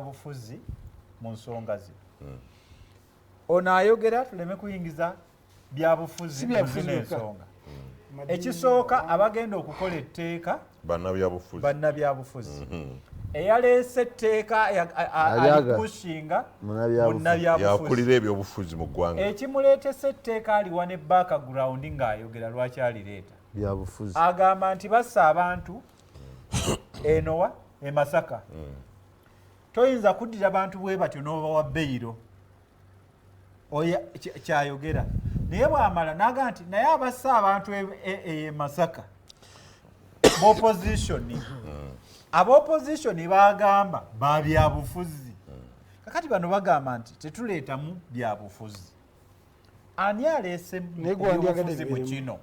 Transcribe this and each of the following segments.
Bufuzi mu nsonga zino. Ono ayogera tuleme kuyingiza byabufuzi Si mu byabufuzi zino byokka. ensonga. Ekisooka, abagenda okukola etteeka Bannabyabufuzi. Bannabyabufuzi. Eyaleese etteeka Alyaga. alipushinga Munnabyabufuzi. munnabyabufuzi. Yakulira ebyobufuzi mu ggwanga. Ekimuleetesa etteeka aliwa ne background ng'ayogera lwaki alireeta. Byabufuzi. Agamba nti bassa abantu enowa e Masaka. Toyinza kuddira bantu bwe batyo n'obawa bail. Oyo kyayogera, naye bw'amala n'agamba nti naye abassa abantu e Masaka b'opposition, ab'opposition bagamba babyabufuzi. Kakati bano bagamba nti tetuleetamu byabufuzi. Ani aleese Naye gwe wandyagadde ebyobufuzi mu bibeeremu. kino?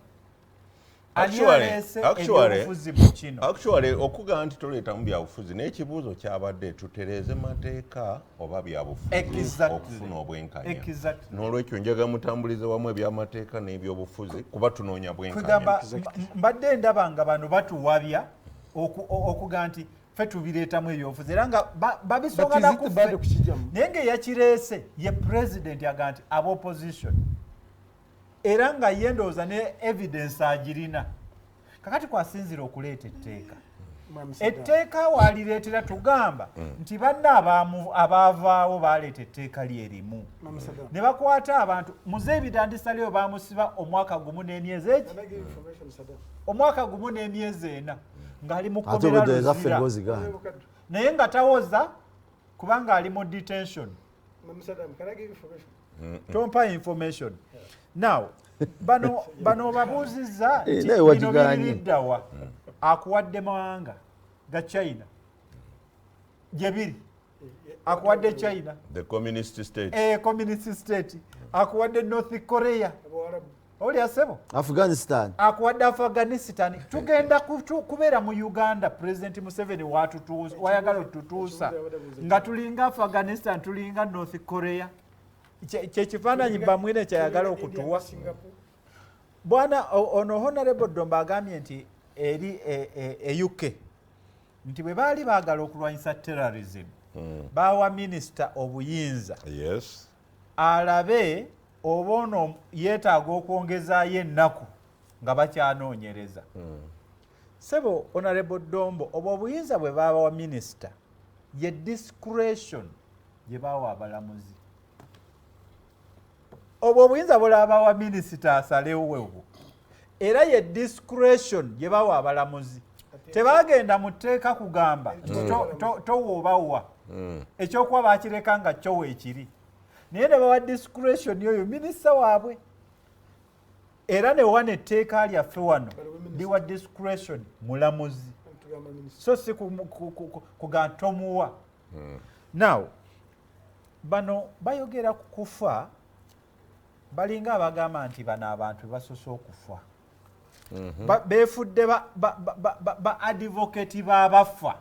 Ani aleese ebyobufuzi mu kino? Actually, okugamba nti toleetamu byabufuzi, n'ekibuuzo kyabadde tutereeze mateeka oba byabufuzi okufuna obwenkanya. N'olwekyo njagala mutambulize wamu ebyamateeka n'ebyobufuzi, kuba tunoonya bwenkanya. Kugamba mbadde ndaba nga bano batuwabya okugamba nti ffe tubireetamu ebyobufuzi, era nga babisonga But is it nakuffe. bad okukijjamu? Naye ng'eyakireese ye president, agamba nti ab'opposition, era nga ye ndowooza ne evidence agirina. Kakati kwasinzira okuleeta etteeka, Mwami Saddam. etteeka walireetera tugamba nti banna abaavaawo baleeta etteeka lyerimu Mwami Saddam. ne bakwata abantu. Muzeeyi Bidandi Ssali bamusiba omwaka gumu n'emyezi eki? Can I give information, Saddam? Omwaka gumu n'emyezi 4 ng'ali mu Ate kkomera obwedde ezaffe Luzira. ng'ozigaana. Naye nga tawoza kubanga ali mu detention. Mwami Saddam, can I give information? Tompa information. Now bano babuuzizza Eh, nti naye bino wagigaanye. biririddawa? Akuwadde mawanga ga China gye biri, akuwadde China, The communist state. Communist state, akuwadde North Korea, Abawarabu. olya sebo, Afghanistan. Akuwadde Afghanistan. Tugenda kubeera mu Uganda President Museveni wayagala otutuusa nga tulinga Afghanistan, tulinga North Korea. Kyekifaananyi Bamwine kyayagala okutuwa. Singapore. Bwana ono Honorable Domba agambye nti eri e UK nti bwe baali baagala okulwanyisa terrorism, baawa minisita obuyinza alabe oba ono yeetaaga okwongezaayo ennaku nga bakyanoonyereza. Sebo Honorable Dombo, obwo obuyinza bwe baabawa minisita ye discretion gye baawa abalamuzi. Obwo obuyinza bulabawa minisita asalewo obwo, era ye discretion gye bawa abalamuzi. Tebagenda mu tteeka kugamba nti towa obawa. Ekyokuba bakireka nga kyo weekiri, naye ne bawa discretion oyo minisita waabwe. Era ne wana etteeka lyaffe wano liwa discretion mulamuzi, Tugamba minisita. so si kugamba tomuwa. Now bano bayogera ku kufa, balinga abagamba nti bano abantu basoose okufa. Beefudde ba advocate b'abafa.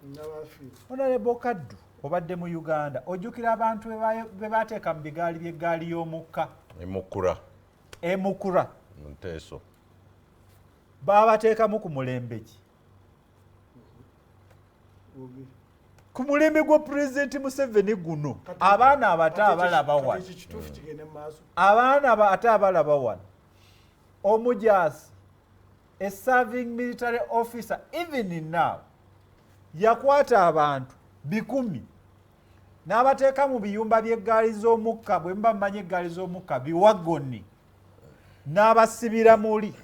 N'abafiire. Honorable Kaddu, obadde mu Uganda, ojjukira abantu be bateeka mu bigaali by'eggaali y'omukka? Emukura. Emukura. Nteeso. Babateekamu ku mulembe ki? Bwogere. Ku mulembe gwa Pulezidenti Museveni guno. Abaana abato abalaba Kati wano, ekyo kituufu kigende mu maaso. abaana ate abalaba wano, omujaasi, a serving military officer even now, yakwata abantu 100 n'abateeka mu biyumba by'eggaali z'omukka. Bwe muba mumanyi eggaali z'omukka, biwagoni, n'abasibira muli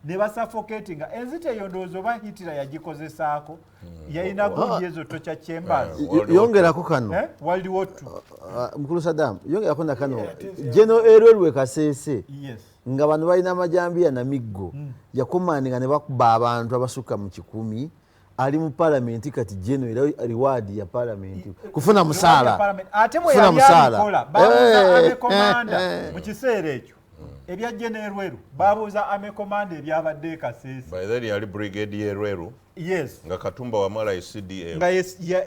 ne basuffocatinga. Enzita eyo ndowooza oba Hitler yagikozesaako, yalina gundi ezo torture chambers. Yongerako kano. Eh? World War Two. Ah, mukulu Saddam, yongerako nakano. General Elwelwe Kasese, nga bano balina amajambiya na miggo, yacommandinga ne bakuba abantu abasukka mu 100. Ali mu palamenti kati, general, era reward ya palamenti kufuna musaala. Parliament. Ate bwe Kufuna yali musaala. abikola, babuuza army commander eh. mu kiseera ekyo ebya General Elwelu, babuuza army commander ebyabadde e Kasese. By then yali brigadier Rweru. Nga Katumba Wamala e CDF. Nga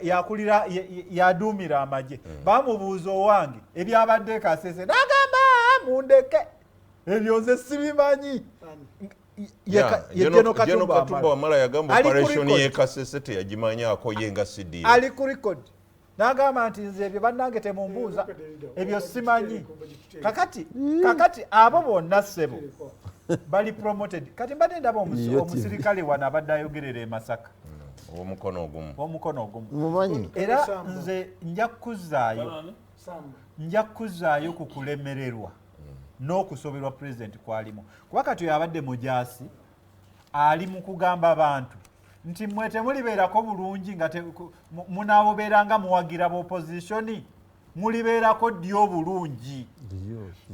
yakulira yaduumira amagye. Bamubuuza, "Owange, ebyabadde e Kasese?" N'agamba, "Ah, mundeke, ebyo nze sibimanyi." Ani? Ye General General Katumba Katumba Wamala. Wamala yagamba Ali ku operation record. y'e Kasese teyagimanyaako ye nga CDF. Ali ku record. N'agamba nti nze ebyo bannange temumbuuza, ebyo simanyi. Kakati abo bonna ssebo bali promoted. Kati mbadde ndaba omusirikale wano abadde ayogerera e Masaka. Omukono ogumu. Omukono ogumu. Mumanyi. Era nze nja kuzzaayo ku kulemererwa n'okusoberwa pulezidenti kwalimu. Kuba kati oyo abadde mujaasi ali mu kugamba abantu nti mmwe temulibeerako bulungi nga munaabobeeranga muwagira b'opposition, mulibeerako ddi obulungi.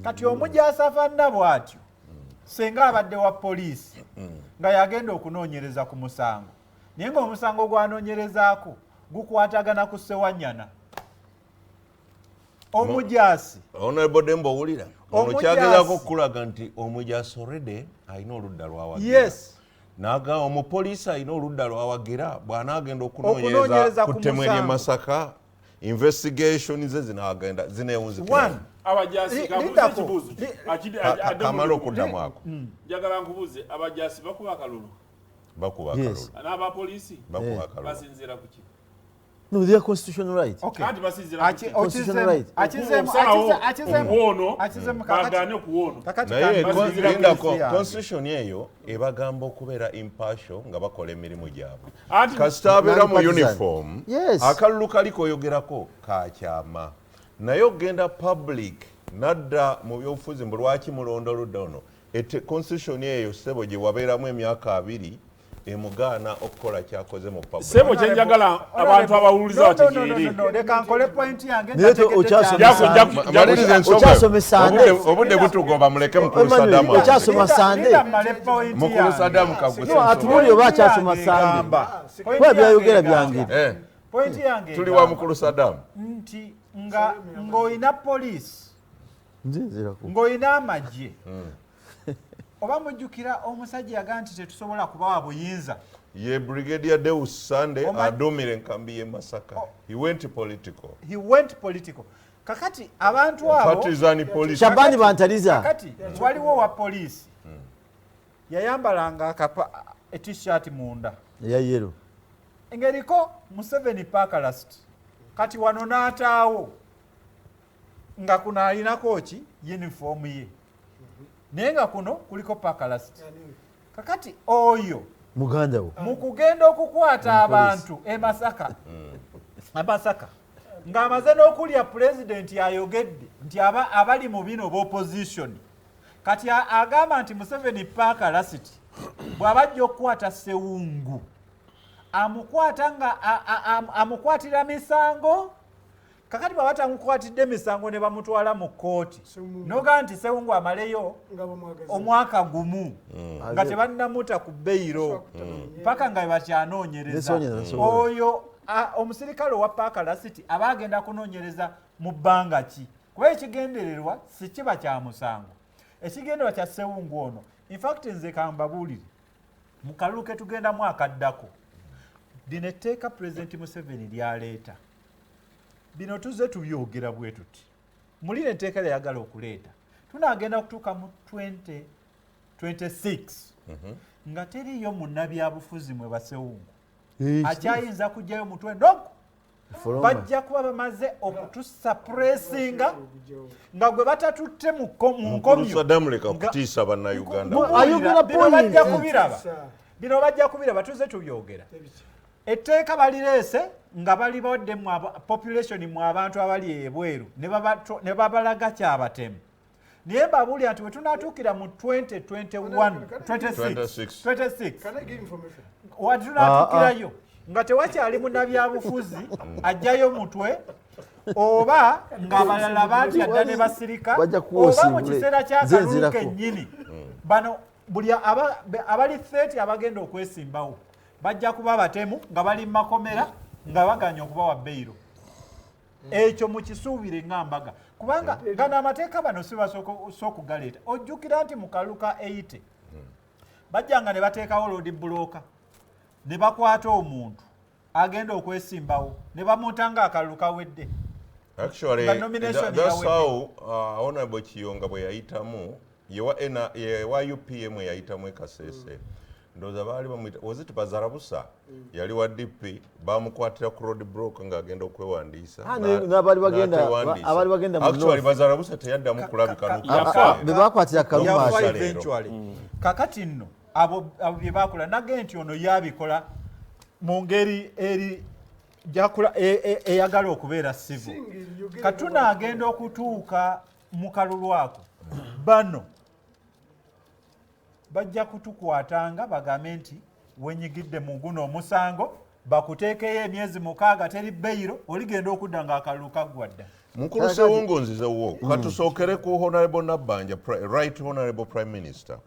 Kati omujaasi afaanana bw'atyo senga abadde wa poliisi nga yagenda okunoonyereza ku musango, naye ng'omusango gw'anoonyerezaako gukwatagana ku Ssewanyana. Omujaasi Honorable Dembo owulira ono kyagezaako okukulaga nti omujaasi already alina oludda lw'awagira. Yes. Naga omupoliisi alina oludda lw'awagira bw'anaagenda okunoonyereza ku ttemu ery'e Masaka, investigation ze zinaagenda zineewunzikira. Abajaasi kamala okuddamu ako. Njagala nkubuuze, abajaasi bakuba akalulu? Bakuba akalulu. N'abapoliisi? Bakuba akalulu. Basinziira ku ki? No, their constitutional right. Okay. Constitutional right. Constitution eyo ebagamba okubeera impartial nga bakola emirimu gyabwe. Kasita abeera mu uniform, akalulu kali koyogerako kakyama. Naye ogenda public nadda mu byobufuzi mbu lwaki mulonda oludda ono. Constitution eyo ssebo gye wabeeramu emyaka 2 emugaana okukola kyakoze mu public. Ssebo kye njagala abantu abawuliriza bategeere. Leka nkole point yange. Obudde butugoba muleke Mukulu Sadamu. Okyasoma Sande. Mukulu Sadamu kaguse. No, atubuulire oba akyasoma Sande. Kuba byayogera byangeri. Point yange. Tuli wa Mukulu Sadamu. Nti nga ng'olina poliisi. Ng'olina amagye. Oba mujjukira omusajja yagamba nti tetusobola kubawa buyinza. Ye Brigadier Deus Sande aduumira enkambi y'e Masaka. He went political. He went political. Kakati abantu abo partisan police. Shabani Bantaliza. Kakati waliwo wa poliisi. Yayambalanga akapa t-shirt munda. Eya yellow. Engeriko Museveni Parkhurst. Kati wano n'ataawo nga kuno alinako ki uniform ye. Naye nga kuno kuliko Parkhurst. Kakati oyo muganda wo mu kugenda okukwata abantu e Masaka, Masaka ng'amaze n'okulya pulezidenti ayogedde nti abali mu bino b'opposition. Kati agamba nti Museveni Parkhurst bw'abajja okukwata Ssewungu amukwata nga amukwatira misango. Kakati bw'aba tamukwatidde misango ne bamutwala mu kkooti n'ogamba nti Ssewungu amaleyo omwaka gumu nga tebannamuta ku beyiro paka nga bakyanoonyereza. Oyo omusirikale owa Parkhurst aba agenda kunoonyereza mu bbanga ki? Kuba ekigendererwa si kiba kya musango, ekigendererwa kya Ssewungu ono. In fact nze kambabuulire, mu kalulu ke tugendamu akaddako lino etteeka Pulezidenti Museveni lyaleeta, bino tuzze tubyogera bwe tuti, mulino etteeka lyayagala okuleeta tunaagenda okutuuka mu 2026 nga teriiyo munnabyabufuzi mwe Basewungu akyayinza kujjayo mutwe nogwo. Bajja kuba bamaze okutusapuresinga nga gwe batatutte mu nkomyo. Sadamu leka kutiisa bannayuganda. Bajja kubiraba, bino bajja kubiraba, tuzze tubyogera. Etteeka balireese nga balibawadde mu population mu abantu abali ebweru ne babalaga kyabatemu. Naye mbabuulira nti bwe tunaatuukira mu 2021 26 watunaatuukirayo nga tewakyali munnabyabufuzi ajjayo mutwe oba ng'abalala batya dda ne basirika oba mu kiseera ky'akalulu kennyini. Bano buli abali 30 abagenda okwesimbawo bajja kuba batemu nga bali mu makomera nga baganya okubawa beyiro. Ekyo mukisuubire nga mbaga, kubanga gano amateeka bano si basooka okugaleeta. Ojjukira nti mu kalulu ka 80 bajjanga ne bateekawo road blocker ne bakwata omuntu agenda okwesimbawo ne bamuta nga akalulu kawedde. Actually, that's how Honorable Kiyonga bwe yayitamu, yewa UPM yayitamu e Kasese. Ndowooza baali bamuyita, was it Bazarabusa? Yali wa DP, bamukwatira ku road block ng'agenda okwewandiisa. Ah, n'abaali abaali bagenda mu Actually, North. Bazarabusa teyaddamu kulabika Yafa. Be bakwatira Kaluma. Yafa Leero. eventually. Kakati nno abo bye bakola nage nti ono yabikola mu ngeri eri jakula eyagala okubeera civil. Katunaagenda okutuuka mu kalulu ako, bano bajja kutukwatanga bagambe nti wenyigidde mu guno omusango, bakuteekeyo emyezi 6, teri bail, oligenda okudda ng'akalulu kaggwa dda. Mukulu Sewungu, nzizewo. Katusookere ku Honorable Nabbanja, Right Honorable Prime Minister.